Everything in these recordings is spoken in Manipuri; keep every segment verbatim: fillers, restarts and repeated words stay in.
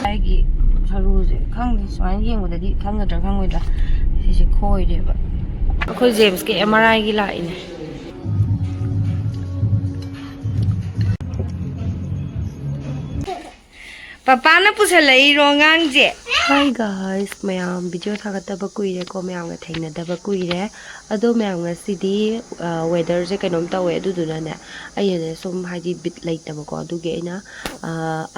ꯑꯩꯒꯤ ꯁꯔꯨꯁꯦ ꯈꯪꯗꯦ, ꯁꯨꯃꯥꯏꯅ ꯌꯦꯡꯕꯗꯗꯤ ꯈꯪꯒꯗ꯭ꯔꯥ ꯈꯪꯉꯣꯏꯗ꯭ꯔꯥ, ꯁꯤꯁꯦ ꯈꯣꯏꯔꯦꯕ꯫ ꯑꯩꯈꯣꯏ ꯖꯦꯝꯁꯀꯤ ꯑꯦꯝ ꯑꯥꯔ ꯑꯥꯏꯒꯤ ꯂꯥꯛꯏꯅꯦ꯫ ꯄꯄꯥꯅ ꯄꯨꯁꯜꯂꯛꯏꯔꯣ ꯑꯉꯥꯡꯁꯦ? Hi guys, ꯃꯌꯥꯝ ꯚꯤꯗꯤꯑꯣ ꯊꯥꯒꯠꯇꯕ ꯀꯨꯏꯔꯦꯀꯣ, ꯃꯌꯥꯝꯒ ꯊꯦꯡꯅꯗꯕ ꯀꯨꯏꯔꯦ꯫ ꯑꯗꯣ ꯃꯌꯥꯝ, ꯉꯁꯤꯗꯤ ꯋꯦꯗꯔꯁꯦ ꯀꯩꯅꯣꯝ ꯇꯧꯋꯦ, ꯑꯗꯨꯗꯨꯅꯅꯦ ꯑꯩꯅꯅꯦ ꯁꯨꯝ ꯍꯥꯏꯗꯤ ꯕꯤꯠ ꯂꯩꯇꯕꯀꯣ, ꯑꯗꯨꯒꯤ ꯑꯩꯅ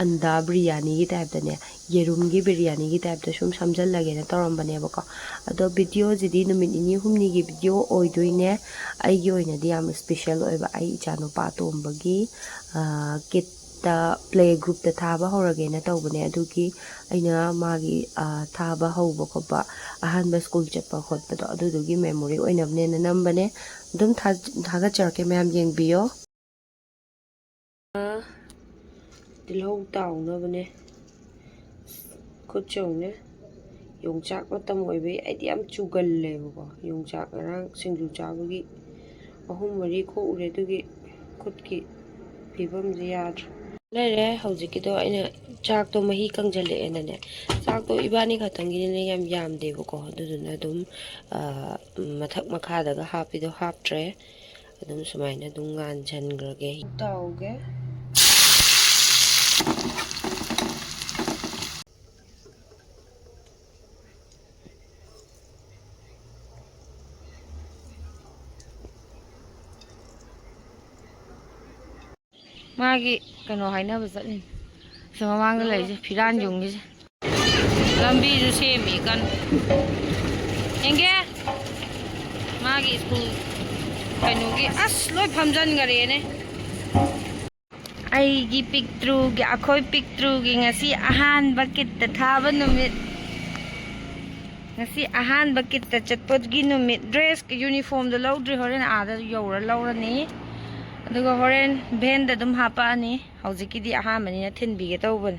ꯑꯟꯗꯥ ꯕꯤꯔꯌꯥꯅꯤꯒꯤ ꯇꯥꯏꯞꯇꯅꯦ, ꯌꯦꯔꯨꯝꯒꯤ ꯕꯤꯔꯌꯥꯅꯤꯒꯤ ꯇꯥꯏꯞꯇ ꯁꯨꯝ ꯁꯝꯖꯜꯂꯒꯦꯅ ꯇꯧꯔꯝꯕꯅꯦꯕꯀꯣ꯫ ꯑꯗꯣ ꯚꯤꯗꯤꯑꯣꯁꯤꯗꯤ ꯅꯨꯃꯤꯠ ꯅꯤꯅꯤ ꯍꯨꯝꯅꯤꯒꯤ ꯚꯤꯗꯤꯑꯣ ꯑꯣꯏꯗꯣꯏꯅꯦ꯫ ꯑꯩꯒꯤ ꯑꯣꯏꯅꯗꯤ ꯌꯥꯝ ꯏꯁꯄꯤꯁꯦꯜ ꯑꯣꯏꯕ, ꯑꯩ ꯏꯆꯥꯅꯨꯄꯥ ꯑꯇꯣꯝꯕꯒꯤ ꯀꯤꯠ ꯇ ꯄ꯭ꯂꯦ ꯒ꯭ꯔꯨꯞꯇ ꯊꯥꯕ ꯍꯧꯔꯒꯦꯅ ꯇꯧꯕꯅꯦ꯫ ꯑꯗꯨꯒꯤ ꯑꯩꯅ ꯃꯥꯒꯤ ꯊꯥꯕ ꯍꯧꯕ ꯈꯣꯠꯄ, ꯑꯍꯥꯟꯕ ꯁ꯭ꯀꯨꯜ ꯆꯠꯄ ꯈꯣꯠꯄꯗꯣ, ꯑꯗꯨꯗꯨꯒꯤ ꯃꯦꯃꯣꯔꯤ ꯑꯣꯏꯅꯕꯅꯦꯅ ꯅꯝꯕꯅꯦ꯫ ꯑꯗꯨꯝ ꯊꯥꯒꯠꯆꯔꯛꯀꯦ, ꯃꯌꯥꯝ ꯌꯦꯡꯕꯤꯌꯣ꯫ ꯇꯤꯜꯍꯧ ꯇꯥꯎꯅꯕꯅꯦ꯫ ꯈꯨꯠꯁꯦ ꯌꯦꯡꯉꯨꯅꯦ꯫ ꯌꯣꯡꯆꯥꯛ ꯃꯇꯝ ꯑꯣꯏꯕꯒꯤ ꯑꯩꯗꯤ ꯌꯥꯝ ꯆꯨꯒꯜꯂꯦꯕꯀꯣ꯫ ꯌꯣꯡꯆꯥꯛ ꯉꯔꯥꯡ ꯁꯤꯡꯖꯨ ꯆꯥꯕꯒꯤ ꯑꯍꯨꯝ ꯃꯔꯤ ꯈꯣꯛꯎꯔꯦ, ꯑꯗꯨꯒꯤ ꯈꯨꯠꯀꯤ ꯐꯤꯕꯝꯁꯦ ꯌꯥꯗ꯭ꯔꯦ꯫ ꯂꯩꯔꯦ ꯍꯧꯖꯤꯛꯀꯤꯗꯣ꯫ ꯑꯩꯅ ꯆꯥꯛꯇꯣ ꯃꯍꯤ ꯀꯪꯁꯤꯜꯂꯛꯑꯦꯅꯅꯦ, ꯆꯥꯛꯇꯣ ꯏꯕꯥꯅꯤ ꯈꯛꯇꯪꯒꯤꯅꯤꯅ ꯌꯥꯝ ꯌꯥꯝꯗꯦꯕꯀꯣ, ꯑꯗꯨꯗꯨꯅ ꯑꯗꯨꯝ ꯃꯊꯛ ꯃꯈꯥꯗꯒ ꯍꯥꯞꯄꯤꯗꯣ ꯍꯥꯞꯇ꯭ꯔꯦ꯫ ꯑꯗꯨꯝ ꯁꯨꯃꯥꯏꯅ ꯑꯗꯨꯝ ꯉꯥꯟꯁꯤꯟꯈ꯭ꯔꯒꯦ꯫ ꯇꯧꯒꯦ꯫ ꯃꯥꯒꯤ ꯀꯩꯅꯣ ꯍꯥꯏꯅꯕ ꯆꯠꯂꯤꯅꯤ꯫ ꯁꯤ ꯃꯃꯥꯡꯗ ꯂꯩꯔꯤꯁꯦ ꯐꯤꯔꯥꯟ ꯌꯨꯝꯒꯤꯁꯦ꯫ ꯂꯝꯕꯤꯁꯨ ꯁꯦꯝꯃꯤ ꯀꯟꯅ꯫ ꯌꯦꯡꯒꯦ꯫ ꯃꯥꯒꯤ ꯁ꯭ꯀꯨꯜ ꯀꯩꯅꯣꯒꯤ ꯑꯁ ꯂꯣꯏ ꯐꯝꯖꯟꯈꯔꯦꯅꯦ꯫ ꯑꯩꯒꯤ ꯄꯤꯛꯇ꯭ꯔꯨꯒꯤ, ꯑꯩꯈꯣꯏ ꯄꯤꯛꯇ꯭ꯔꯨꯒꯤ ꯉꯁꯤ ꯑꯍꯥꯟꯕ ꯀꯤꯠꯇ ꯊꯥꯕ ꯅꯨꯃꯤꯠ꯫ ꯉꯁꯤ ꯑꯍꯥꯟꯕ ꯀꯤꯠꯇ ꯆꯠꯄꯒꯤ ꯅꯨꯃꯤꯠ꯫ ꯗ꯭ꯔꯦꯁ ꯌꯨꯅꯤꯐꯣꯔꯝꯗꯣ ꯂꯧꯗ꯭ꯔꯤ, ꯍꯣꯔꯦꯟ ꯑꯥꯗ ꯌꯧꯔ ꯂꯧꯔꯅꯤ꯫ ꯑꯗꯨꯒ ꯍꯣꯔꯦꯟ ꯚꯦꯟꯗ ꯑꯗꯨꯝ ꯍꯥꯄꯛꯑꯅꯤ꯫ ꯍꯧꯖꯤꯛꯀꯤꯗꯤ ꯑꯍꯥꯟꯕꯅꯤꯅ ꯊꯤꯟꯕꯤꯒꯦ ꯇꯧꯕꯅꯤ꯫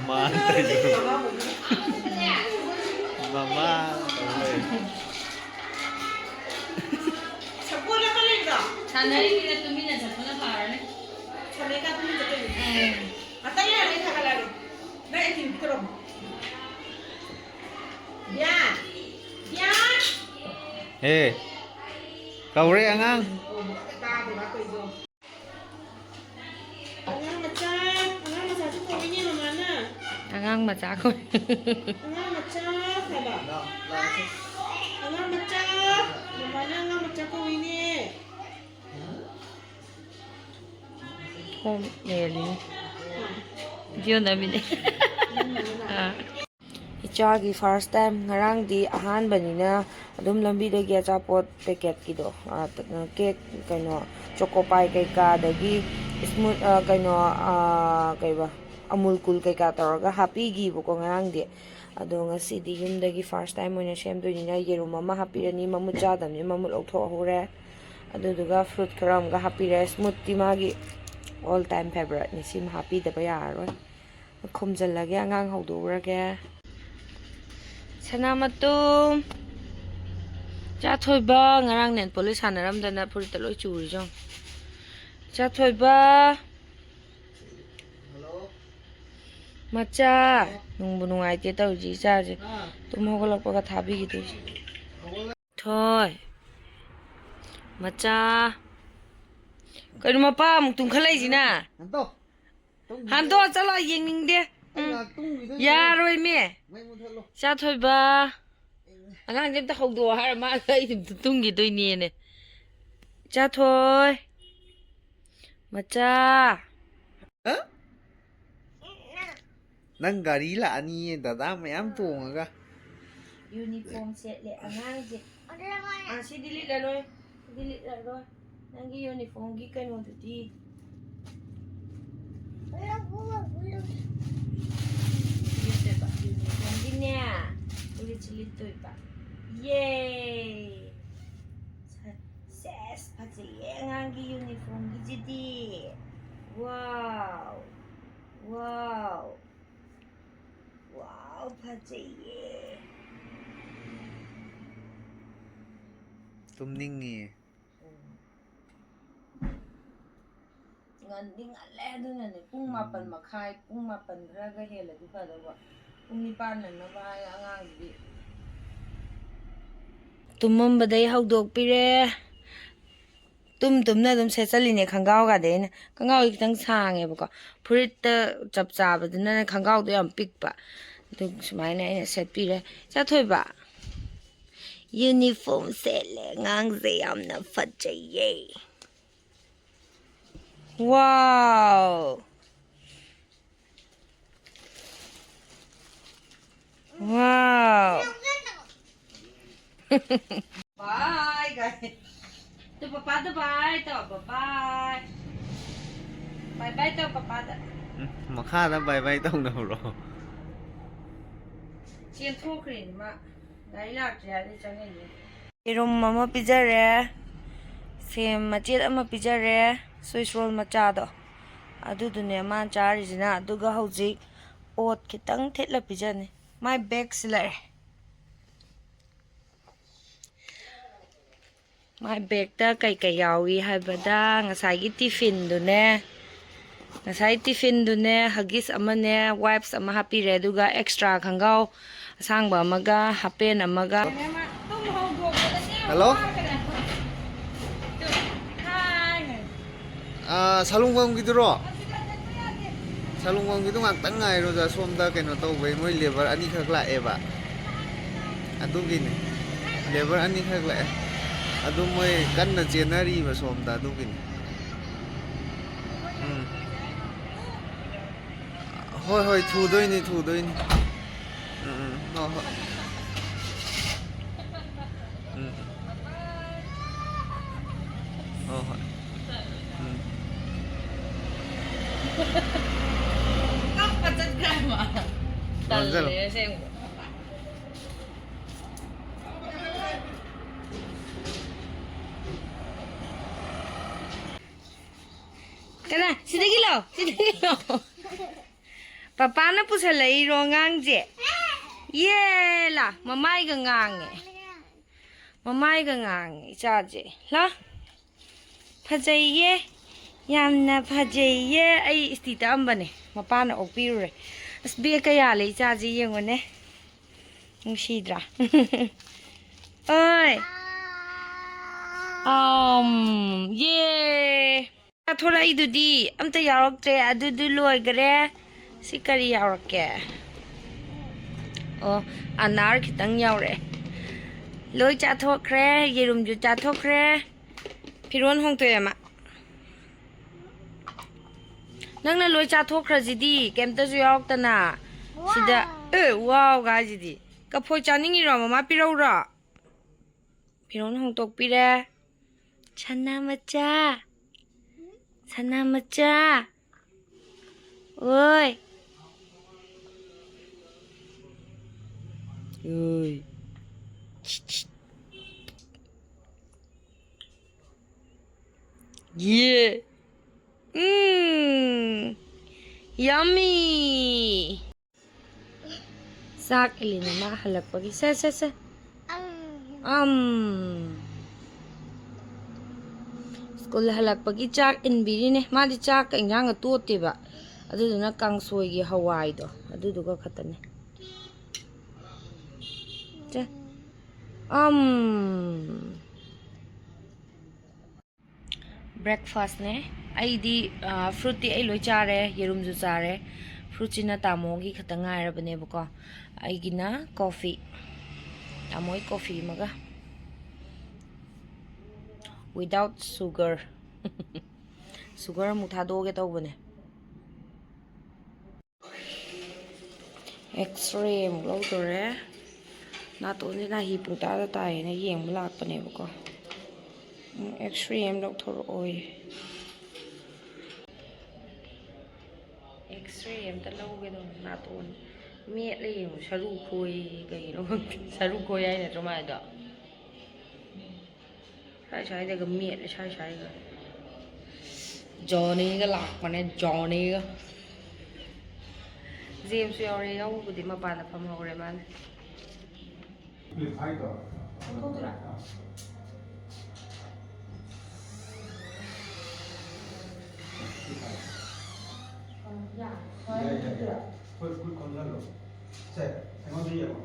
ꯃꯃꯥ ꯇꯧꯔꯤꯗꯣ꯫ ꯃꯃꯥ ꯇꯧ ꯂꯩ꯫ ꯁꯒꯣꯜ ꯑꯃ ꯂꯩꯕꯗꯣ? ꯁꯥꯟꯅꯔꯤꯉꯩꯗ ꯇꯨꯃꯤꯟꯅ ꯆꯠꯄꯅ ꯐꯔꯅꯤ꯫ ꯁꯥꯟꯅꯔꯤꯀꯥꯟ ꯇꯨꯃꯤꯟ ꯆꯠꯇꯣꯏꯅꯦ꯫ ꯎꯝ꯫ ꯉꯥꯛꯇꯪ ꯂꯩꯔꯒ ꯑꯩ ꯊꯥꯒꯠꯂꯛꯑꯒꯦ꯫ ꯅꯪ activity ꯇꯧꯔꯝꯃꯣ꯫ ꯕꯤꯌꯥꯟ! ꯕꯤꯌꯥꯟ! ꯑꯦ, ꯀꯧꯔꯦ ꯑꯉꯥꯡ꯫ ꯑꯉꯥꯡ ꯃꯆꯥ, ꯑꯉꯥꯡ ꯃꯆꯥꯁꯨ ꯀꯧꯏꯅꯦ ꯃꯃꯥꯅ꯫ ꯑꯉꯥꯡ ꯃꯆꯥ ꯀꯧꯏ꯫ ꯑꯉꯥꯡ ꯃꯆꯥ ꯍꯥꯏꯕ꯫ ꯑꯉꯥꯡ ꯃꯆꯥ, ꯃꯃꯥꯅ ꯑꯉꯥꯡ ꯃꯆꯥ ꯀꯧꯏꯅꯦ꯫ ꯍꯣꯝ ꯃꯦꯂꯤꯅꯤ꯫ ꯚꯤꯗꯤꯑꯣ ꯅꯝꯃꯤꯅꯦ꯫ ꯑꯥ꯫ ꯏꯆꯥꯒꯤ first time, ꯉꯔꯥꯡꯗꯤ ꯑꯍꯥꯟꯕꯅꯤꯅ ꯑꯗꯨꯝ ꯂꯝꯕꯤꯗꯒꯤ ꯑꯆꯥꯄꯣꯠ packet ꯀꯤꯗꯣ, ꯑ, cake, ꯀꯩꯅꯣ, choco pie ꯀꯩꯀꯥ, ꯑꯗꯒꯤ smooth, ꯑ, ꯀꯩꯅꯣ, ꯑ, ꯀꯩꯕ, Amul Cool ꯀꯩꯀꯥ ꯇꯧꯔꯒ ꯍꯥꯞꯄꯤꯈꯤꯕꯀꯣ ꯉꯔꯥꯡꯗꯤ꯫ ꯑꯗꯣ ꯉꯁꯤꯗꯤ ꯌꯨꯝꯗꯒꯤ first time ꯑꯣꯏꯅ ꯁꯦꯝꯗꯣꯏꯅꯤꯅ ꯌꯦꯔꯨꯝ ꯑꯃ ꯍꯥꯞꯄꯤꯔꯅꯤ, ꯃꯃꯨꯠ ꯆꯥꯗꯕꯅꯤ, ꯃꯃꯨꯠ ꯂꯧꯊꯣꯛꯍꯧꯔꯦ꯫ ꯑꯗꯨꯗꯨꯒ fruit ꯈꯔ ꯑꯃꯒ ꯍꯥꯞꯄꯤꯔꯦ꯫ Smoothie ꯇꯤ ꯃꯥꯒꯤ all time favourite ꯅꯤ, ꯁꯤꯃ ꯍꯥꯞꯄꯤꯗꯕ ꯌꯥꯔꯔꯣꯏ꯫ ꯈꯨꯝꯖꯤꯜꯂꯒꯦ, ꯑꯉꯥꯡ ꯍꯧꯗꯣꯛꯎꯔꯒꯦ꯫ ꯁꯅꯥꯃꯇꯨꯝ, ꯆꯥꯊꯣꯏꯕ, ꯉꯔꯥꯡ nail polish ꯁꯥꯟꯅꯔꯝꯗꯅ ꯐꯨꯔꯤꯠꯇ ꯂꯣꯏ ꯆꯨꯔꯤꯁꯦ ꯌꯦꯡꯉꯣ꯫ ꯆꯥꯊꯣꯏꯕ, ꯃꯆꯥ, ꯅꯨꯡꯕꯨ ꯅꯨꯡꯉꯥꯏꯇꯦ ꯇꯧꯔꯤꯁꯦ ꯏꯆꯥꯁꯦ꯫ ꯇꯨꯝ ꯍꯧꯒꯠꯂꯛꯄꯒ ꯊꯥꯕꯤꯈꯤꯗꯣꯏꯁꯦ꯫ ꯊꯣꯏ, ꯃꯆꯥ, ꯀꯩꯅꯣ ꯃꯄꯥ ꯑꯃꯨꯛ ꯇꯨꯝꯈꯠꯂꯛꯏꯁꯤꯅ? ꯍꯟꯗꯣ, ꯇꯨꯝꯈꯤꯒꯦ꯫ ꯍꯟꯗꯣ, ꯆꯠꯂꯣ, ꯌꯦꯡꯅꯤꯡꯗꯦ꯫ ꯑꯩ ꯎꯝ꯫ ꯉꯥꯏꯍꯥꯛ ꯇꯨꯝꯈꯤꯗꯣꯏꯅꯦ꯫ ꯌꯥꯔꯣꯏꯃꯤ꯫ ꯃꯩ ꯃꯨꯊꯠꯂꯣ꯫ ꯆꯥꯊꯣꯏꯕ, ꯑꯉꯥꯡꯁꯦ ꯑꯝꯇ ꯍꯧꯗꯣꯛꯑꯣ ꯍꯥꯏꯔ ꯃꯥꯅ ꯑꯩ ꯑꯗꯨꯝ ꯇꯨꯝꯈꯤꯗꯣꯏꯅꯦꯅꯦ꯫ ꯆꯥꯊꯣꯏ, ꯃꯆꯥ꯫ ꯍꯥ? ꯅꯪ ꯒꯥꯔꯤ ꯂꯥꯛꯑꯅꯤꯌꯦ, ꯗꯗꯥ ꯃꯌꯥꯝ ꯇꯣꯡꯉꯒ꯫ Uniform ꯁꯦꯠꯂꯦ ꯑꯉꯥꯡꯁꯦ꯫ ꯑꯥ, ꯁꯤꯗꯤ ꯂꯤꯠꯂꯔꯣꯏ, ꯁꯤꯗꯤ ꯂꯤꯠꯂꯔꯣꯏ꯫ ꯅꯪꯒꯤ uniform ꯒꯤ ꯀꯩꯅꯣꯗꯨꯗꯤ꯫ ꯂꯤꯠꯇꯣꯏꯕ, uniform ꯒꯤꯅꯦ, ꯐꯨꯔꯤꯠꯁꯤ ꯂꯤꯠꯇꯣꯏꯕ꯫ ꯌꯦ! ꯁꯦꯁ, ꯐꯖꯩꯌꯦ ꯑꯉꯥꯡꯒꯤ uniform ꯒꯤꯁꯤꯗꯤ꯫ Wow! Wow! ꯋꯥꯎ, ꯐꯖꯩꯌꯦ꯫ ꯇꯨꯝꯅꯤꯡꯉꯤ꯫ ꯎꯝ꯫ ꯉꯟꯗꯤ ꯉꯜꯂꯦ, ꯑꯗꯨꯅꯅꯦ꯫ ꯄꯨꯡ ꯎꯝ꯫ ꯃꯥꯄꯟ ꯃꯈꯥꯏ, ꯄꯨꯡ ꯃꯥꯄꯟ ꯈꯔꯒ ꯍꯦꯜꯂꯗꯤ ꯐꯗꯧꯕ꯫ ꯄꯨꯡ ꯅꯤꯄꯥꯟ ꯅꯪꯅꯕ ꯍꯥꯏ ꯑꯉꯥꯡꯗꯨꯗꯤ꯫ ꯇꯨꯝꯃꯝꯕꯗꯩ ꯍꯧꯗꯣꯛꯄꯤꯔꯦ꯫ ꯇꯨꯝ ꯇꯨꯝꯅ ꯑꯗꯨꯝ ꯁꯦꯠꯆꯜꯂꯤꯅꯦ ꯈꯣꯡꯒ꯭ꯔꯥꯎꯒꯗꯤ꯫ ꯑꯩꯅ ꯈꯣꯡꯒ꯭ꯔꯥꯎꯗꯤ ꯈꯤꯇꯪ ꯁꯥꯡꯉꯦꯕꯀꯣ, ꯐꯨꯔꯤꯠꯇ ꯆꯞ ꯆꯥꯕꯗꯨꯅ ꯈꯣꯡꯒ꯭ꯔꯥꯎꯗꯣ ꯌꯥꯝ ꯄꯤꯛꯄ꯫ ꯑꯗꯨ ꯁꯨꯃꯥꯏꯅ ꯑꯩꯅ ꯁꯦꯠꯄꯤꯔꯦ꯫ ꯆꯠꯊꯣꯏꯕ꯫ ꯌꯨꯅꯤꯐꯣꯔꯝ ꯁꯦꯠꯂꯦ ꯑꯉꯥꯡꯁꯦ, ꯌꯥꯝꯅ ꯐꯖꯩꯌꯦ꯫ ꯋꯥꯎ! ꯋꯥꯎ! ꯕꯥꯏ ꯒꯥꯏ꯫ ꯇꯨ ꯄꯄꯥꯗ ꯕꯥꯏ ꯇꯧ, ꯕꯥꯏ꯫ ꯕꯥꯏ ꯕꯥꯏ ꯇꯧ ꯄꯄꯥꯗ꯫ ꯎꯝ, ꯃꯈꯥꯗ ꯕꯥꯏ ꯕꯥꯏ ꯇꯧꯅꯕ꯭ꯔꯣ? ꯆꯦꯟꯊꯣꯛꯈ꯭ꯔꯦꯅꯦ ꯃꯥ꯫ ꯒꯥꯔꯤ ꯂꯥꯛꯇ꯭ꯔꯤ ꯍꯥꯏꯕꯗꯩ ꯆꯪꯉꯛꯏꯅꯦ꯫ ꯌꯦꯔꯨꯝ ꯑꯃ ꯄꯤꯖꯔꯦ, ꯁꯦꯝ ꯃꯆꯦꯠ ꯑꯃ ꯄꯤꯖꯔꯦ, ꯁ꯭ꯋꯤꯁ ꯔꯣꯜ ꯃꯆꯥꯗꯣ, ꯑꯗꯨꯗꯨꯅꯦ ꯃꯥꯅ ꯆꯥꯔꯤꯁꯤꯅ꯫ ꯑꯗꯨꯒ ꯍꯧꯖꯤꯛ ꯑꯣꯠ ꯈꯤꯇꯪ ꯊꯤꯠꯂ ꯄꯤꯖꯅꯤ꯫ ꯃꯥꯏ ꯕꯦꯒꯁꯤ ꯂꯩꯔꯦ꯫ ꯃꯥꯏ ꯕꯦꯒꯇ ꯀꯩꯀꯩ ꯌꯥꯎꯏ ꯍꯥꯏꯕꯗ, ꯉꯁꯥꯏꯒꯤ ꯇꯤꯐꯤꯟꯗꯨꯅꯦ, ꯉꯁꯥꯏ ꯇꯤꯐꯤꯟꯗꯨꯅꯦ, ꯍꯒꯤꯁ ꯑꯃꯅꯦ, ꯋꯥꯏꯞꯁ ꯑꯃ ꯍꯥꯞꯄꯤꯔꯦ, ꯑꯗꯨꯒ ꯑꯦꯛꯁꯇ꯭ꯔꯥ ꯈꯣꯡꯒ꯭ꯔꯥꯎ ꯑꯁꯥꯡꯕ ꯑꯃꯒ, ꯍꯥꯄꯦꯟ ꯑꯃꯒ꯫ ꯍꯜꯂꯣ? ꯑꯥ, ꯁꯥꯂꯨꯡꯕꯝꯒꯤꯗꯨꯔꯣ? ꯁꯥꯂꯨꯡꯕꯝꯒꯤꯗꯣ ꯉꯥꯛꯇꯪ ꯉꯥꯏꯔꯣꯗ, ꯁꯣꯝꯗ ꯀꯩꯅꯣ ꯇꯧꯕꯩ ꯃꯣꯏ ꯂꯦꯕꯔ ꯑꯅꯤꯈꯛ ꯂꯥꯛꯑꯦꯕ꯫ ꯑꯗꯨꯒꯤꯅꯤ꯫ ꯂꯦꯕꯔ ꯑꯅꯤꯈꯛ ꯂꯥꯛꯑꯦ꯫ ꯑꯗꯨ ꯃꯣꯏ ꯀꯟꯅ ꯆꯦꯟꯅꯔꯤꯕ ꯁꯣꯝꯗ, ꯑꯗꯨꯒꯤꯅꯤ꯫ ꯎꯝ꯫ ꯍꯣꯏ, ꯍꯣꯏ, ꯊꯨꯗꯣꯏꯅꯤ, ꯊꯨꯗꯣꯏꯅꯤ꯫ ꯎꯝ, ꯎꯝ, ꯍꯣꯏ, ꯍꯣꯏ꯫ ꯎꯝ, ꯎꯝ꯫ ꯍꯣꯏ, ꯍꯣꯏ꯫ ꯎꯝ꯫ ꯀꯞꯄ ꯆꯠꯈ꯭ꯔꯦ ꯍꯥꯏꯕ꯫ ꯅꯝꯁꯤꯜꯂꯣ꯫ ꯇꯜꯂꯦ ꯑꯁꯦꯡꯕ꯫ ꯀꯅꯥ? ꯁꯤꯗꯒꯤ ꯂꯥꯎ, ꯁꯤꯗꯒꯤ ꯂꯥꯎ꯫ ꯄꯄꯥꯅ ꯄꯨꯁꯜꯂꯛꯏꯔꯣ ꯑꯉꯥꯡꯁꯦ? ꯌꯦꯂꯥ, ꯃꯃꯥꯏꯒ ꯉꯥꯡꯉꯦ꯫ ꯃꯃꯥꯏꯒ ꯉꯥꯡꯉꯦ ꯏꯆꯥꯁꯦ꯫ ꯂꯥ꯫ ꯐꯖꯩꯌꯦ꯫ ꯌꯥꯝꯅ ꯐꯖꯩꯌꯦ꯫ ꯑꯩ ꯏꯁꯇꯤ ꯇꯛꯑꯝꯕꯅꯦ꯫ ꯃꯄꯥꯅ ꯑꯣꯛꯄꯤꯔꯨꯔꯦ꯫ ꯑꯁ, ꯕꯦꯒ ꯀꯌꯥ ꯂꯩ ꯏꯆꯥꯁꯦ ꯌꯦꯡꯉꯨꯅꯦ꯫ ꯅꯨꯡꯁꯤꯗ꯭ꯔꯥ? ꯑꯣꯏ꯫ ꯑꯝ, ꯌꯦ꯫ ꯆꯥꯊꯣꯔꯛꯏꯗꯨꯗꯤ ꯑꯝꯇ ꯌꯥꯎꯔꯛꯇ꯭ꯔꯦ꯫ ꯑꯗꯨꯗꯨ ꯂꯣꯏꯈꯔꯦ꯫ ꯁꯤ ꯀꯔꯤ ꯌꯥꯎꯔꯛꯀꯦ? ꯑꯣ, ꯑꯅꯥꯔ ꯈꯤꯇꯪ ꯌꯥꯎꯔꯛꯑꯦ꯫ ꯂꯣꯏ ꯆꯥꯊꯣꯛꯈ꯭ꯔꯦ꯫ ꯌꯦꯔꯨꯝꯁꯨ ꯆꯥꯊꯣꯛꯈ꯭ꯔꯦ꯫ ꯐꯤꯔꯣꯟ ꯍꯣꯡꯇꯣꯛꯑꯦ ꯃꯥ꯫ ꯅꯪꯅ ꯂꯣꯏ ꯆꯥꯊꯣꯛꯈ꯭ꯔꯁꯤꯗꯤ, ꯀꯩꯝꯇꯁꯨ ꯌꯥꯎꯔꯛꯇꯅ꯫ ꯁꯤꯗ, ꯑꯦ, ꯋꯥꯎꯒ ꯍꯥꯏꯁꯤꯗꯤ꯫ ꯀꯐꯣꯏ ꯆꯥꯅꯤꯡꯉꯤꯔꯣ? ꯃꯃꯥ ꯄꯤꯔꯛꯎꯔꯣ? ꯐꯤꯔꯣꯟ ꯍꯣꯡꯗꯣꯛꯄꯤꯔꯦ꯫ ꯁꯅꯥ ꯃꯆꯥ, ꯁꯅꯥ ꯃꯆꯥ꯫ ꯑꯣꯏ꯫ ꯑꯣꯏ꯫ ꯌꯦ꯫ ꯎꯝ꯫ Yummy꯫ ꯆꯥꯛ ꯏꯜꯂꯤꯅꯦ ꯃꯥ ꯍꯜꯂꯛꯄꯒꯤ꯫ ꯁꯦ, ꯁꯦ, ꯁꯦ꯫ ꯑꯝ꯫ ꯁ꯭ꯀꯨꯜ ꯍꯜꯂꯛꯄꯒꯤ ꯆꯥꯛ ꯏꯟꯕꯤꯔꯤꯅꯦ꯫ ꯃꯥꯗꯤ ꯆꯥꯛꯀ ꯏꯟꯖꯥꯡꯒ ꯇꯣꯠꯇꯦꯕ꯫ ꯑꯗꯨꯗꯨꯅ ꯀꯥꯡꯁꯣꯏꯒꯤ ꯍꯋꯥꯏꯗꯣ ꯑꯗꯨꯗꯨꯒ ꯈꯛꯇꯅꯦ꯫ ꯁꯦ꯫ ꯑꯝ꯫ Breakfastꯅꯦ꯫ ꯑꯩꯗꯤ, ꯑ, fruitꯇꯤ ꯑꯩ ꯂꯣꯏ ꯆꯥꯔꯦ, ꯌꯦꯔꯨꯝꯁꯨ ꯆꯥꯔꯦ꯫ Fruitꯁꯤꯅ ꯇꯥꯃꯣꯒꯤ ꯈꯛꯇ ꯉꯥꯏꯔꯕꯅꯦꯕꯀꯣ꯫ ꯑꯩꯒꯤꯅ coffee, ꯇꯥꯃꯣꯒꯤ coffee ꯑꯃꯒ, without sugar꯫ Sugar ꯑꯃꯨꯛ ꯊꯥꯗꯣꯛꯑꯒꯦ ꯇꯧꯕꯅꯦ꯫ X-ray ꯑꯃꯨꯛ ꯂꯧꯗꯣꯔꯦ꯫ ꯅꯥꯇꯣꯟꯁꯦ ꯅꯥꯍꯤ ꯄꯨꯡꯇꯥꯗ ꯇꯥꯏꯌꯦꯅ ꯌꯦꯡꯕ ꯂꯥꯛꯄꯅꯦꯕꯀꯣ꯫ ꯎꯝ, X-ray ꯑꯃ ꯂꯧꯊꯣꯔꯛꯑꯣꯌꯦ꯫ X-ray ꯑꯝꯇ ꯂꯧꯒꯦ ꯇꯧꯕ꯫ ꯅꯥꯇꯣꯟ ꯃꯦꯠꯂ ꯌꯦꯡꯉꯨ꯫ ꯁꯔꯨ ꯈꯣꯏ ꯀꯩꯅꯣ ꯈꯪꯗꯦ꯫ ꯁꯔꯨ ꯈꯣꯏ ꯍꯥꯏ ꯅꯠꯇ꯭ꯔꯣ ꯃꯥꯏꯗꯣ? ꯁ꯭ꯋꯥꯏ ꯁ꯭ꯋꯥꯏꯗꯒ ꯃꯦꯠꯂꯦ, ꯁ꯭ꯋꯥꯏ ꯁ꯭ꯋꯥꯏꯒ꯫ ꯖꯣꯅꯤꯒ ꯂꯥꯛꯄꯅꯦ, ꯖꯣꯅꯤꯒ꯫ ꯖꯦꯝꯁꯨ ꯌꯥꯎꯔꯦ, ꯌꯥꯎꯕꯕꯨꯗꯤ ꯃꯄꯥꯟꯗ ꯐꯝꯍꯧꯔꯦ ꯃꯥꯅ꯫ ꯂꯧꯊꯣꯛꯇꯣꯏꯔꯥ? ꯑ, ꯌꯥ꯫ ꯌꯥꯏ, ꯌꯥꯏ, ꯌꯥꯏ꯫ ꯈꯨꯠ, ꯈꯨꯠ ꯈꯣꯝꯖꯜꯂꯣ꯫ ꯁꯦ, ꯑꯩꯉꯣꯟꯗ ꯌꯦꯡꯉꯣ꯫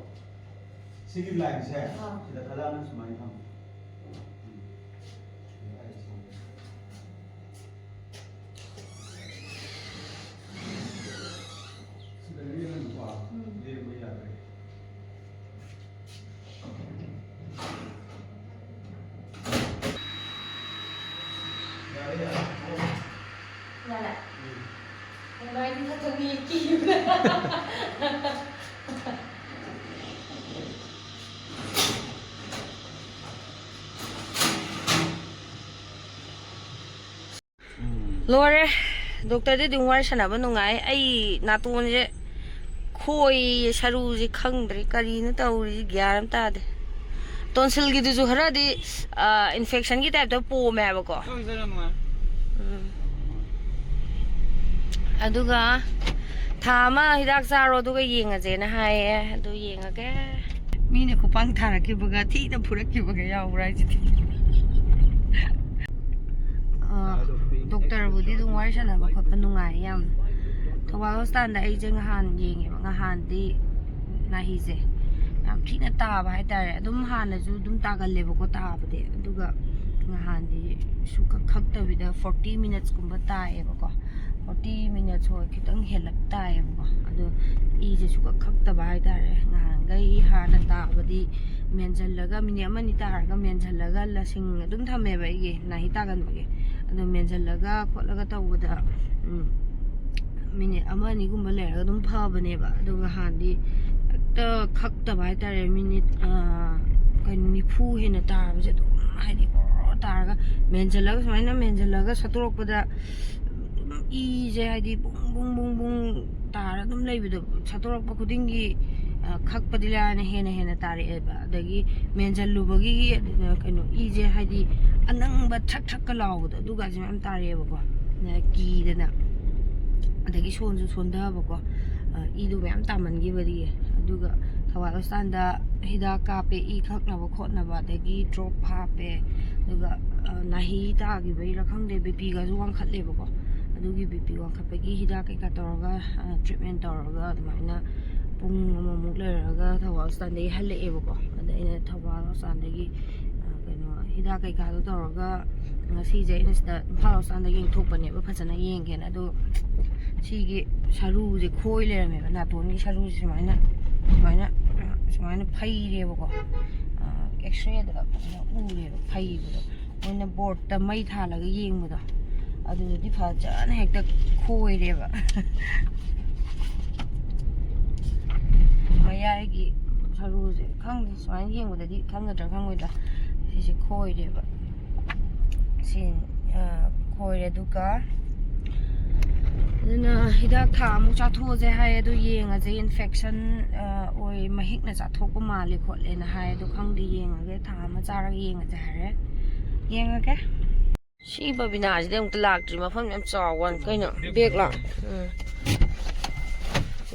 ꯁꯤꯒꯤ ꯂꯥꯏꯟꯁꯦ, ꯑꯥ꯫ ꯁꯤꯗ ꯈꯔ ꯅꯪ ꯁꯨꯃꯥꯏꯅ ꯊꯝꯃꯣ꯫ ꯎꯝ꯫ ꯁꯤꯗ ꯂꯦꯡꯉꯅꯨꯀꯣ꯫ ꯎꯝ꯫ ꯂꯦꯡꯕ ꯌꯥꯗ꯭ꯔꯦ꯫ ꯌꯥꯔꯦ, ꯌꯥꯔꯦ꯫ ꯌꯥꯔꯦ? ꯎꯝ꯫ ꯀꯩꯅꯣ, ꯑꯩꯗꯤ ꯈꯛꯇꯪ ꯌꯦꯡꯈꯤꯕꯅꯦ꯫ ꯂꯣꯏꯔꯦ꯫ ꯗꯣꯛꯇꯔꯗꯤ ꯑꯗꯨꯝ ꯋꯥꯔꯤ ꯁꯥꯟꯅꯕ ꯅꯨꯡꯉꯥꯏ꯫ ꯑꯩ ꯅꯥꯇꯣꯟꯁꯦ ꯈꯣꯏ, ꯁꯔꯨꯁꯦ ꯈꯪꯗ꯭ꯔꯦ ꯀꯔꯤꯅꯣ ꯇꯧꯔꯤꯁꯦ, ꯒ꯭ꯌꯥꯟ ꯑꯃ ꯇꯥꯗꯦ꯫ ꯇꯣꯟꯁꯤꯜꯒꯤꯗꯨꯁꯨ ꯈꯔꯗꯤ, ꯑ, ꯏꯟꯐꯦꯛꯁꯟꯒꯤ ꯇꯥꯏꯞꯇ ꯄꯣꯝꯃꯦ ꯍꯥꯏꯕꯀꯣ꯫ ꯈꯪꯗꯦꯗ ꯅꯨꯡꯉꯥꯏ꯫ ꯎꯝ꯫ ꯑꯗꯨꯒ ꯊꯥ ꯑꯃ ꯍꯤꯗꯥꯛ ꯆꯥꯔꯣ, ꯑꯗꯨꯒ ꯌꯦꯡꯉꯁꯦꯅ ꯍꯥꯏꯌꯦ꯫ ꯑꯗꯨ ꯌꯦꯡꯉꯒꯦ꯫ ꯃꯤꯅ ꯈꯨꯄꯥꯡ ꯊꯥꯔꯛꯈꯤꯕꯒ ꯊꯤꯅ ꯐꯨꯔꯛꯈꯤꯕꯒ ꯌꯥꯎꯕ꯭ꯔꯥ ꯍꯥꯏꯁꯤꯗꯤ꯫ ꯑ, ꯗꯣꯛꯇꯔꯕꯨꯗꯤ ꯑꯗꯨꯝ ꯋꯥꯔꯤ ꯁꯥꯟꯅꯕ ꯈꯣꯠꯄ ꯅꯨꯡꯉꯥꯏ ꯌꯥꯝ꯫ ꯊꯧꯕꯥꯜ ꯍꯣꯁꯄꯤꯇꯥꯜꯗ ꯑꯩꯁꯦ ꯅꯍꯥꯟ ꯌꯦꯡꯉꯦꯕ, ꯅꯍꯥꯟꯗꯤ ꯅꯥꯍꯤꯁꯦ ꯌꯥꯝ ꯊꯤꯅ ꯇꯥꯕ ꯍꯥꯏꯇꯥꯔꯦ꯫ ꯑꯗꯨꯝ ꯍꯥꯟꯅꯁꯨ ꯑꯗꯨꯝ ꯇꯥꯒꯜꯂꯦꯕꯀꯣ ꯇꯥꯕꯗꯤ, ꯑꯗꯨꯒ ꯅꯍꯥꯟꯗꯤ ꯁꯨꯛꯈꯛ ꯈꯛꯇꯕꯤꯗ ꯐꯣꯔꯇꯤ ꯃꯤꯅꯠꯁꯀꯨꯝꯕ ꯇꯥꯏꯌꯦꯕꯀꯣ꯫ ꯐꯣꯔꯇꯤ ꯃꯤꯅꯠꯁ ꯍꯣꯏ ꯈꯤꯇꯪ ꯍꯦꯜꯂꯞ ꯇꯥꯏꯌꯦꯕꯀꯣ꯫ ꯑꯗꯣ ꯏꯁꯦ ꯁꯨꯛꯈꯛ ꯈꯛꯇꯕ ꯍꯥꯏꯇꯥꯔꯦ꯫ ꯅꯍꯥꯟꯈꯩ ꯍꯥꯟꯅ ꯇꯥꯕꯗꯤ ꯃꯦꯟꯁꯤꯜꯂꯒ ꯃꯤꯅꯤꯠ ꯑꯃ ꯑꯅꯤ ꯇꯥꯔꯒ ꯃꯦꯟꯁꯤꯜꯂꯒ ꯂꯁꯤꯡ ꯑꯗꯨꯝ ꯊꯝꯃꯦꯕ ꯑꯩꯒꯤ ꯅꯥꯍꯤ ꯇꯥꯒꯟꯕꯒꯤ꯫ ꯑꯗꯣ ꯃꯦꯟꯁꯤꯜꯂꯒ ꯈꯣꯠꯂꯒ ꯇꯧꯕꯗ, ꯎꯝ, ꯃꯤꯅꯤꯠ ꯑꯃ ꯑꯅꯤꯒꯨꯝꯕ ꯂꯩꯔꯒ ꯑꯗꯨꯝ ꯐꯕꯅꯦꯕ꯫ ꯑꯗꯣ ꯅꯍꯥꯟꯗꯤ ꯍꯦꯛꯇ ꯈꯛꯇꯕ ꯍꯥꯏꯇꯥꯔꯦ꯫ ꯃꯤꯅꯤꯠ, ꯑ, ꯀꯩꯅꯣ, ꯅꯤꯐꯨ ꯍꯦꯟꯅ ꯇꯥꯕꯁꯦ ꯑꯗꯨꯝ, ꯍꯥꯏꯗꯤ, ꯑꯣꯔꯣ ꯇꯥꯔꯒ ꯃꯦꯟꯁꯤꯜꯂꯒ, ꯁꯨꯃꯥꯏꯅ ꯃꯦꯟꯁꯤꯜꯂꯒ ꯁꯠꯇꯣꯔꯛꯄꯗ ꯑꯗꯨꯝ ꯏꯁꯦ, ꯍꯥꯏꯗꯤ, ꯕꯨꯡ ꯕꯨꯡ ꯕꯨꯡ ꯕꯨꯡ ꯇꯥꯔ ꯑꯗꯨꯝ ꯂꯩꯕꯗꯣ꯫ ꯁꯠꯇꯣꯔꯛꯄ ꯈꯨꯗꯤꯡꯒꯤ, ꯑ, ꯈꯛꯄꯗꯤ ꯂꯥꯏꯔꯅ ꯍꯦꯟꯅ ꯍꯦꯟꯅ ꯇꯥꯔꯛꯑꯦꯕ꯫ ꯑꯗꯒꯤ ꯃꯦꯟꯁꯤꯜꯂꯨꯕꯒꯤ, ꯑ, ꯀꯩꯅꯣ, ꯏꯁꯦ, ꯍꯥꯏꯗꯤ, ꯑꯅꯪꯕ ꯊ꯭ꯔꯛ ꯊ꯭ꯔꯛꯀ ꯂꯥꯎꯕꯗꯣ, ꯑꯗꯨꯒꯁꯦ ꯃꯌꯥꯝ ꯇꯥꯔꯛꯑꯦꯕꯀꯣ꯫ ꯑ, ꯀꯤꯗꯅ꯫ ꯑꯗꯒꯤ ꯁꯣꯟꯁꯨ ꯁꯣꯟꯊꯕꯀꯣ꯫ ꯏꯗꯨ ꯃꯌꯥꯝ ꯇꯥꯃꯟꯈꯤꯕꯗꯤ꯫ ꯑꯗꯨꯒ ꯊꯧꯕꯥꯜ ꯍꯣꯁꯄꯤꯇꯥꯜꯗ ꯍꯤꯗꯥꯛ ꯀꯥꯞꯄꯦ, ꯏ ꯀꯛꯅꯕ ꯈꯣꯠꯅꯕ, ꯑꯗꯒꯤ ꯗ꯭ꯔꯣꯞ ꯍꯥꯞꯄꯦ꯫ ꯑꯗꯨꯒ ꯅꯥꯍꯤ ꯇꯥꯈꯤꯕꯩꯔꯥ ꯈꯪꯗꯦ, ꯕꯤ ꯄꯤꯒꯁꯨ ꯋꯥꯡꯈꯠꯂꯦꯕꯀꯣ꯫ ꯑꯗꯨꯒꯤ ꯕꯤ ꯄꯤ ꯋꯥꯡꯈꯠꯄꯒꯤ ꯍꯤꯗꯥꯛ ꯀꯩꯀꯥ ꯇꯧꯔꯒ ꯇ꯭ꯔꯤꯠꯃꯦꯟ ꯇꯧꯔꯒ ꯑꯗꯨꯃꯥꯏꯅ ꯄꯨꯡ ꯑꯃꯃꯨꯛ ꯂꯩꯔꯒ ꯊꯧꯕꯥꯜ ꯍꯣꯁꯄꯤꯇꯥꯜꯗꯒꯤ ꯍꯜꯂꯛꯑꯦꯕꯀꯣ꯫ ꯑꯗ ꯑꯩꯅ ꯊꯧꯕꯥꯜ ꯍꯣꯁꯄꯤꯇꯥꯜꯗꯒꯤ ꯀꯩꯅꯣ ꯍꯤꯗꯥꯛ ꯀꯩꯀꯥꯗꯣ ꯇꯧꯔꯒ ꯉꯁꯤꯁꯦ ꯑꯩꯅ ꯁꯤꯗ ꯏꯝꯐꯥꯜ ꯍꯣꯁꯄꯤꯇꯥꯜꯗ ꯌꯦꯡꯊꯣꯛꯄꯅꯦꯕ, ꯐꯖꯅ ꯌꯦꯡꯒꯦꯅ꯫ ꯑꯗꯣ ꯁꯤꯒꯤ ꯁꯔꯨꯁꯦ ꯈꯣꯏ ꯂꯩꯔꯝꯃꯦꯕ, ꯅꯥꯇꯣꯟꯒꯤ ꯁꯔꯨꯁꯦ ꯁꯨꯃꯥꯏꯅ ꯁꯨꯃꯥꯏꯅ ꯁꯨꯃꯥꯏꯅ ꯐꯩꯔꯦꯕꯀꯣ꯫ ꯑꯦꯛꯁꯔꯦꯗ ꯐꯖꯅ ꯎꯔꯦꯕ ꯐꯩꯕꯗꯣ, ꯃꯣꯏꯅ ꯕꯣꯔꯠꯇ ꯃꯩ ꯊꯥꯜꯂꯒ ꯌꯦꯡꯕꯗꯣ, ꯑꯗꯨꯗꯗꯤ ꯐꯖꯅ ꯍꯦꯛꯇ ꯈꯣꯏꯔꯦꯕ꯫ ꯃꯌꯥꯏꯒꯤ ꯁꯔꯨꯁꯦ ꯈꯪꯗꯦ, ꯁꯨꯃꯥꯏꯅ ꯌꯦꯡꯕꯗꯗꯤ ꯈꯪꯒꯗ꯭ꯔꯥ ꯈꯪꯉꯣꯏꯗ꯭ꯔꯥ, ꯁꯤꯁꯦ ꯈꯣꯏꯔꯦꯕ꯫ ꯁꯤ ꯈꯣꯏꯔꯦ꯫ ꯑꯗꯨꯒ ꯑꯗꯨꯅ ꯍꯤꯗꯥꯛ ꯊꯥ ꯑꯃꯨꯛ ꯆꯥꯊꯣꯛꯑꯁꯦ ꯍꯥꯏ꯫ ꯑꯗꯨ ꯌꯦꯡꯉꯁꯦ, ꯏꯟꯐꯦꯛꯁꯟ ꯑꯣꯏ, ꯃꯍꯤꯛꯅ ꯆꯥꯊꯣꯛꯄ ꯃꯥꯜꯂꯦ ꯈꯣꯠꯂꯦꯅ ꯍꯥꯏ꯫ ꯑꯗꯨ ꯈꯪꯗꯦ, ꯌꯦꯡꯉꯒꯦ, ꯊꯥ ꯑꯃ ꯆꯥꯔꯒ ꯌꯦꯡꯉꯁꯦ ꯍꯥꯏꯔꯦ꯫ ꯌꯦꯡꯉꯒꯦ꯫ ꯁꯤ ꯕꯕꯤꯅꯥꯁꯤꯗꯤ ꯑꯃꯨꯛꯇ ꯂꯥꯛꯇ꯭ꯔꯤ꯫ ꯃꯐꯝ ꯌꯥꯝ ꯆꯥꯎꯕ ꯋꯥꯅꯤ꯫ ꯀꯩꯅꯣ? ꯕꯦꯒꯂꯣ? ꯎꯝ꯫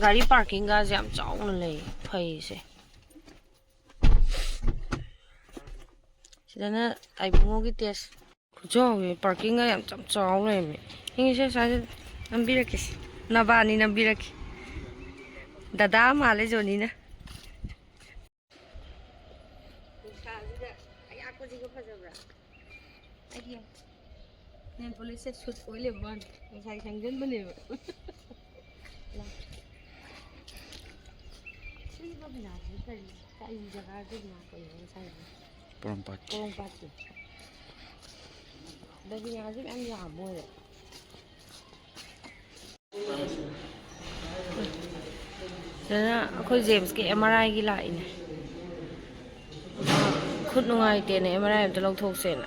ꯒꯥꯔꯤ ꯄꯥꯔꯀꯤꯡꯒꯁꯦ ꯌꯥꯝ ꯆꯥꯎꯅ ꯂꯩ꯫ ꯐꯩꯁꯦ꯫ ꯁꯤꯗꯅ ꯇꯥꯏꯕꯨꯡꯉꯣꯒꯤ ꯇꯦꯁ꯫ ꯈꯨꯆꯥꯎꯁꯦ, ꯄꯥꯔꯀꯤꯡꯒ ꯌꯥꯝ ꯆꯞ ꯆꯥꯎ ꯂꯩꯔꯝꯃꯦ꯫ ꯏꯪꯉꯤꯁꯦ, ꯁ꯭ꯋꯥꯏꯗ ꯅꯝꯕꯤꯔꯛꯀꯦꯁꯦ꯫ ꯅꯕꯥꯅꯤ ꯅꯝꯕꯤꯔꯛꯀꯦ꯫ ꯗꯗꯥ ꯃꯥꯜꯂꯦ ꯖꯣꯅꯤꯅ꯫ ꯅꯨꯡꯁꯥꯁꯤꯗ ꯑꯌꯥꯛꯄꯁꯤꯒ ꯐꯖꯕ꯭ꯔꯥ? ꯑꯩꯒꯤ ꯅꯦꯜ ꯄꯣꯂꯤꯁꯁꯦ ꯁꯨꯠ ꯑꯣꯏ ꯂꯩꯔꯝꯕ ꯋꯥꯅꯤ꯫ ꯉꯁꯥꯏ ꯁꯪꯖꯟꯕꯅꯦꯕ꯫ ꯁꯤ ꯕꯕꯤꯅꯥꯁꯤ ꯀꯔꯤ, ꯀꯔꯤ ꯖꯒꯥꯗꯒꯤꯅꯣ ꯀꯩꯅꯣ ꯉꯁꯥꯏꯗꯣ? ꯄꯣꯔꯣꯝꯄꯥꯠꯀꯤ꯫ ꯄꯣꯔꯣꯝꯄꯥꯠꯀꯤ꯫ ꯕꯕꯤꯅꯥꯁꯤ ꯃꯌꯥꯝ ꯌꯥꯝꯕ ꯑꯣꯏꯔꯦ꯫ ꯁꯤꯗꯅ ꯑꯩꯈꯣꯏ ꯖꯦꯝꯁꯀꯤ ꯑꯦꯝ ꯑꯥꯔ ꯑꯥꯏꯒꯤ ꯂꯥꯛꯏꯅꯦ꯫ ꯈꯨꯠ ꯅꯨꯡꯉꯥꯏꯇꯦꯅ ꯑꯦꯝ ꯑꯥꯔ ꯑꯥꯏ ꯑꯝꯇ ꯂꯧꯊꯣꯛꯁꯦꯅ꯫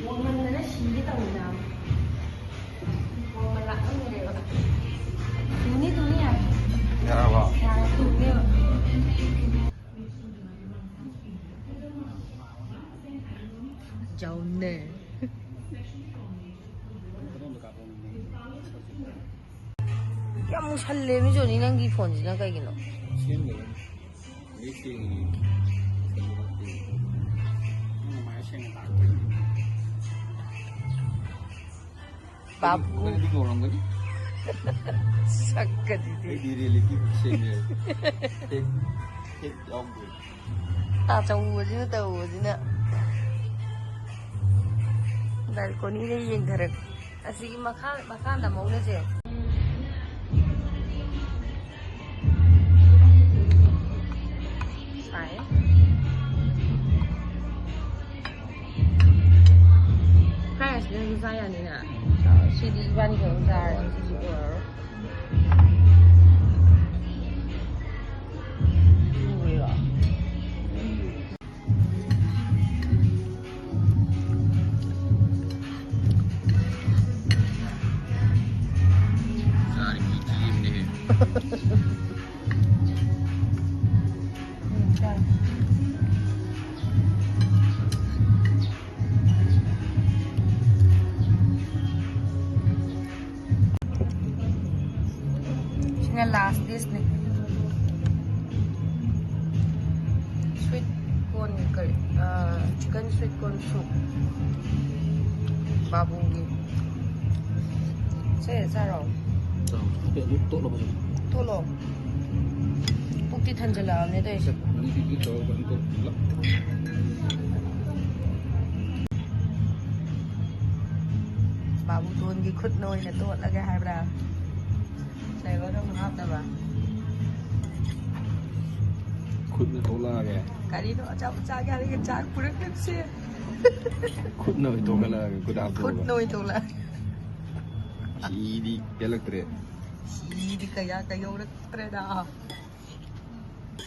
ꯋꯥꯡꯃꯟꯗꯅ ꯁꯤꯒꯦ ꯇꯧꯋꯤꯅ꯫ ꯋꯥꯡꯃꯜ ꯂꯥꯛꯃꯟꯈ꯭ꯔꯦꯕ꯫ ꯇꯨꯅꯤ, ꯇꯨꯅꯤ ꯌꯥꯔꯦ꯫ ꯌꯥꯔꯕꯣ? ꯌꯥꯔꯦ, ꯇꯨꯅꯦꯕ꯫ ꯖꯧꯅꯦ꯫ ꯌꯥꯝ ꯃꯨꯁꯜꯂꯦ, ꯃꯤ ꯖꯣꯅꯤ, ꯅꯪꯒꯤ ꯐꯣꯟꯁꯤꯅ ꯀꯩꯒꯤꯅꯣ? ꯁꯦꯝꯗꯕ ꯃꯌꯦꯛ ꯁꯦꯡꯉꯤ꯫ ꯕꯥꯕꯨ꯫ ꯅꯪꯗꯤ ꯉꯧꯔꯝꯒꯅꯤ꯫ ꯁꯛꯀꯗꯤꯗꯤ꯫ ꯑꯩꯗꯤ ꯔꯤꯌꯦꯂꯤꯇꯤ ꯁꯦꯡꯉꯦ꯫ ꯐꯦꯛ ꯐꯦꯛ ꯌꯥꯎꯗꯦ꯫ ꯇꯥꯆꯧꯕꯁꯤꯅ ꯇꯧꯕꯁꯤꯅ꯫ ꯕꯦꯜꯀꯣꯅꯤꯗ ꯌꯦꯡꯊꯔꯛ ꯑꯁꯤꯒꯤ ꯃꯈꯥ ꯃꯈꯥ ꯇꯝꯍꯧꯅꯁꯦ꯫ ꯁꯥꯏ꯫ ꯐ꯭ꯔꯥꯏꯁ ꯅꯪꯁꯨ ꯆꯥ ꯌꯥꯅꯤꯅ꯫ ꯁꯤꯗꯤ ꯏꯕꯥꯅꯤ ꯈꯛꯇꯪ ꯆꯥꯔꯗꯤ ꯁꯤꯁꯨ ꯑꯣꯏꯔꯔꯣꯏ꯫ ꯎꯔꯤꯔꯣ? ꯁꯤꯅ ꯂꯥꯁ ꯗꯤꯁꯅꯦ꯫ ꯁ꯭ꯋꯤꯠ ꯀꯣꯔꯟ ꯀꯔꯤ? Chicken sweet corn soup. ꯕꯥꯕꯨꯒꯤ꯫ ꯁꯦ, ꯆꯥꯔꯣ꯫ ꯇꯣꯠꯂꯣ꯫ ꯄꯨꯛꯇꯤ ꯊꯟꯖꯜꯂꯛꯑꯕꯅꯦ ꯇꯧꯔꯤꯁꯦ꯫ ꯕꯥꯕꯨꯇꯣꯟꯒꯤ ꯈꯨꯠꯅ ꯑꯣꯏꯅ ꯇꯣꯠꯂꯒꯦ ꯍꯥꯏꯕ꯭ꯔꯥ? ꯐ꯭ꯂꯦꯚꯔ ꯑꯃꯨꯛ ꯍꯥꯞꯅꯕ꯫ ꯈꯨꯠꯅ ꯇꯣꯠꯂꯛꯑꯒꯦ꯫ ꯀꯔꯤꯅꯣ ꯑꯆꯥꯄꯣꯠ ꯆꯥꯒꯦ ꯍꯥꯏꯔꯒ ꯆꯥꯛ ꯄꯨꯔꯛꯇꯕꯁꯦ? ꯈꯨꯠꯅ ꯑꯣꯏꯅ ꯇꯣꯠꯈꯠꯂꯛꯑꯒꯦ, ꯈꯨꯠ ꯍꯥꯞꯇꯣꯛꯑꯒ꯫ ꯈꯨꯠꯅ ꯑꯣꯏꯅ ꯇꯣꯠꯂꯛꯑꯒꯦ꯫ ꯁꯤꯗꯤ ꯄꯦꯜꯂꯛꯇ꯭ꯔꯦ꯫ ꯁꯤꯗꯤ ꯀꯌꯥ ꯀꯌꯧꯔꯛꯇ꯭ꯔꯦꯗ꯫